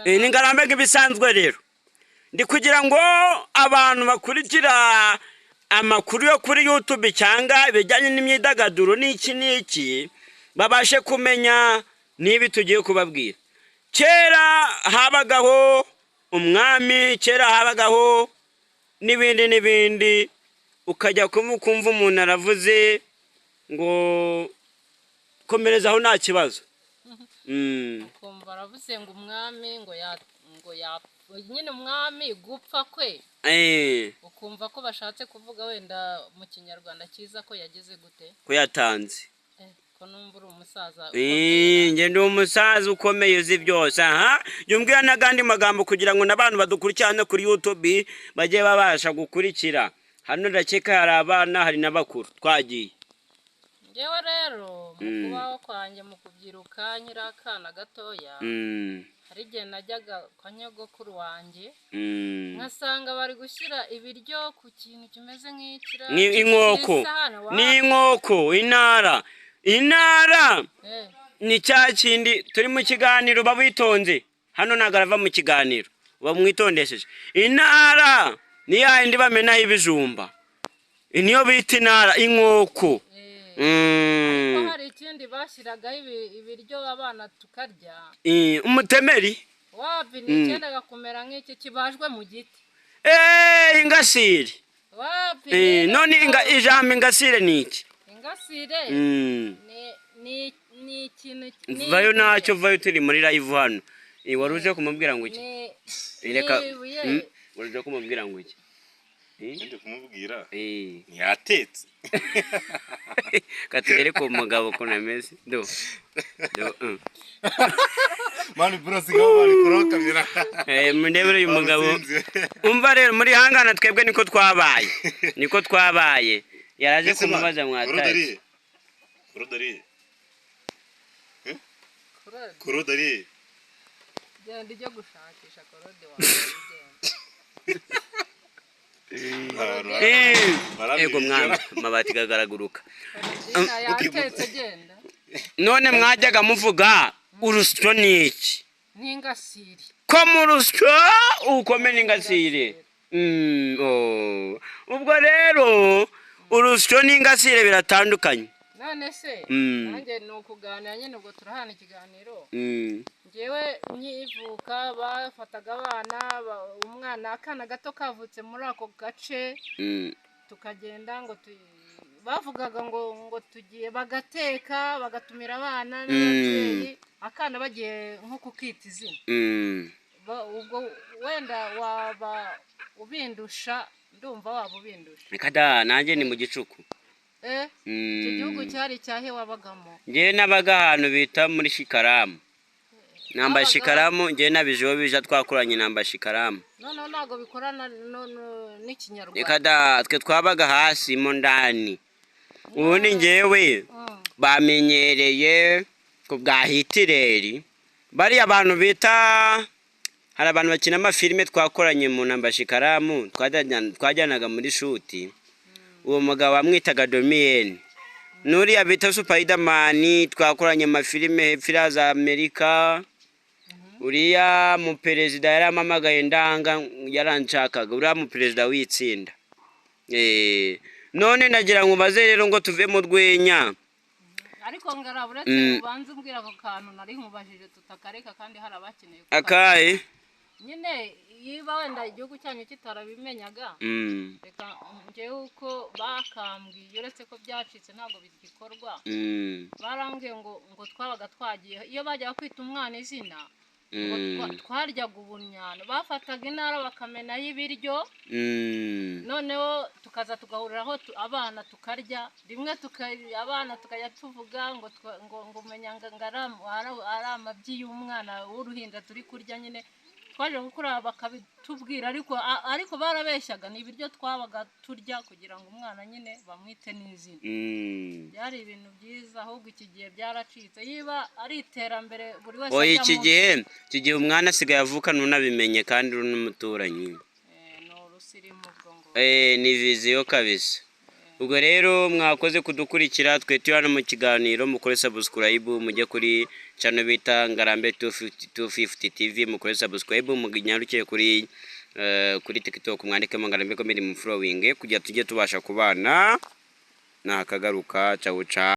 Ni ngarambe nk'ibisanzwe rero. Ndi kugira ngo abantu bakurikira amakuru yo kuri YouTube cyangwa ibijyanye n'imyidagaduro n'iki n'iki babashe kumenya n'ibi tugiye kubabwira. Kera habagaho umwami, kera habagaho n'ibindi n'ibindi, ukajya kumva umuntu aravuze ngo komereza aho nta kibazo. Ukumva aravuze ngo umwami ngo ya nyine umwami gupfa kwe, ukumva ko bashatse kuvuga wenda mu Kinyarwanda cyiza ko yagize gute? Ko yatanze. Ko numva uri umusaza Njye ndi umusaza ukomeye uzi byose. Aha jya umbwira n'agandi magambo kugira ngo n'abantu badukurikirane kuri YouTube bajye babasha gukurikira. Hano ndakeka hari abana, hari n'abakuru. Twagiye. Ngewe rero mu kubaho kwanjye, mu kubyiruka nkiri akana gatoya, hari igihe najyaga kwa nyogokuru wanjye, nkasanga bari gushyira ibiryo ku kintu kimeze nk'ikira Ni inkoko. Isahani, Ni inkoko, intara, intara. Ni cya kindi turi mu kiganiro, uba witonze. Hano ntabwo arava mu kiganiro, uba mwitondesheje. Intara ni ya yindi bamenaho ibijumba, niyo bita intara, inkoko. Ariko hari ikindi bashyiragaho ibiryo abana tukarya. Umutemeri. Wapi, ni icyendaga kumera nk'iki kibajwe mu giti. Ingasire. Wapi. None ijambo ingasire ni iki? Ingasire ni ikintu ni Vayo. Ibuye. Ntacyo, vayo, turi muri live hano. Wari uje kumubwira ngo iki? Reka. Ni ibuye. Wari uje kumubwira ngo iki? Ndi kumubwira ntiyatetse. Katugere ku mugabo ukuntu ameze, do do. Man bro, sigaho bari kurokamira. Mundebere uyu mugabo. Bamusinze. Umva rero, muri hangana twebwe niko twabaye, niko twabaye. Yaraje Ese man, kumubaza mwataye. Korodariye, korodariye. Korode. Korodariye. Genda ujye gushakisha korode wawe, genda. Ego mwana, amabati gagaraguruka. Korodina yatetse, genda. None mwajyaga muvuga urusyo ni iki? N'ingasire. Ko mu rusyo ukomena ingasire. Oh. Ubwo rero urusyo n'ingasire biratandukanye. None se nanjye ni ukuganira nyine, ubwo turahana ikiganiro. Ngewe nkivuka bafataga abana umwana, akana gato kavutse muri ako gace, tukagenda ngo bavugaga ngo tugiye, bagateka, bagatumira abana n'ababyeyi, akana bagiye nko kukita izina. Ubwo wenda waba ubindusha, ndumva waba ubindusha. Reka da, nanjye ni mu gicuku. Icyo gihugu cyari icyahe wabagamo? Njyewe nabaga ahantu bita muri Shikaramu, namba Shikaramu. Njyewe nabijeho bija twakuranye, namba Shikaramu. Noneho ntabwo bikorana n'Ikinyarwanda. Reka da, twe twabaga hasi mo ndani. Ubundi njyewe bamenyereye ku bwa Hitireri, bariya abantu bita, hari abantu bakina amafilime twakoranye mu namba Shikaramu, twajyanaga muri shoot. Uwo mugabo bamwitaga Domiyeni, n'uriya bita Supayidamani twakoranye amafilime hepfo iriya za Amerika. Uriya muperezida yarampamagaye ndanga, yaranshakaga, uriya muperezida w'itsinda. None nagira ngo ubaze rero ngo tuve mu rwenya. Ariko ngaraba, uretse ubanze umbwira ako kantu nari nkubajije tutakareka kandi hari abakeneye kukamenya. Akahe? Nyine niba wenda igihugu cyanyu kitarabimenyaga, reka njyewe uko bakambwiye, uretse ko byacitse ntabwo bigikorwa, barambwiye ngo twabaga twagiye, iyo bajyaga kwita umwana izina, ngo twaryaga ubunyano, bafataga intara bakamenayo ibiryo, noneho tukaza tugahuriraho abana tukarya rimwe, abana tukajya tuvuga ngo ngo umenya ngo ari amabyi y'umwana w'uruhinja turi kurya. Nyine twaje gukura bakabitubwira, ariko barabeshyaga, ni ibiryo twabaga turya kugira ngo umwana nyine bamwite n'izina. Byari ibintu byiza, ahubwo iki gihe byaracitse, yiba ari iterambere buri wese Oya, ajya iki mu gihe, iki gihe umwana asigaye avuka ntunabimenye kandi uri n'umuturanyi. Ni urusirimu ubwo ngo. Ni vision kabisa. Ubwo rero mwakoze kudukurikira, twe turi hano mu kiganiro. Mukore subscribe, mujye kuri channel bita Ngarambe 250 250 TV, mukore subscribe, munyarukire kuri TikTok, mwandikemo Ngarambe Comedy, mu following kugira tujye tubasha kubana. Nakagaruka, ciao ciao.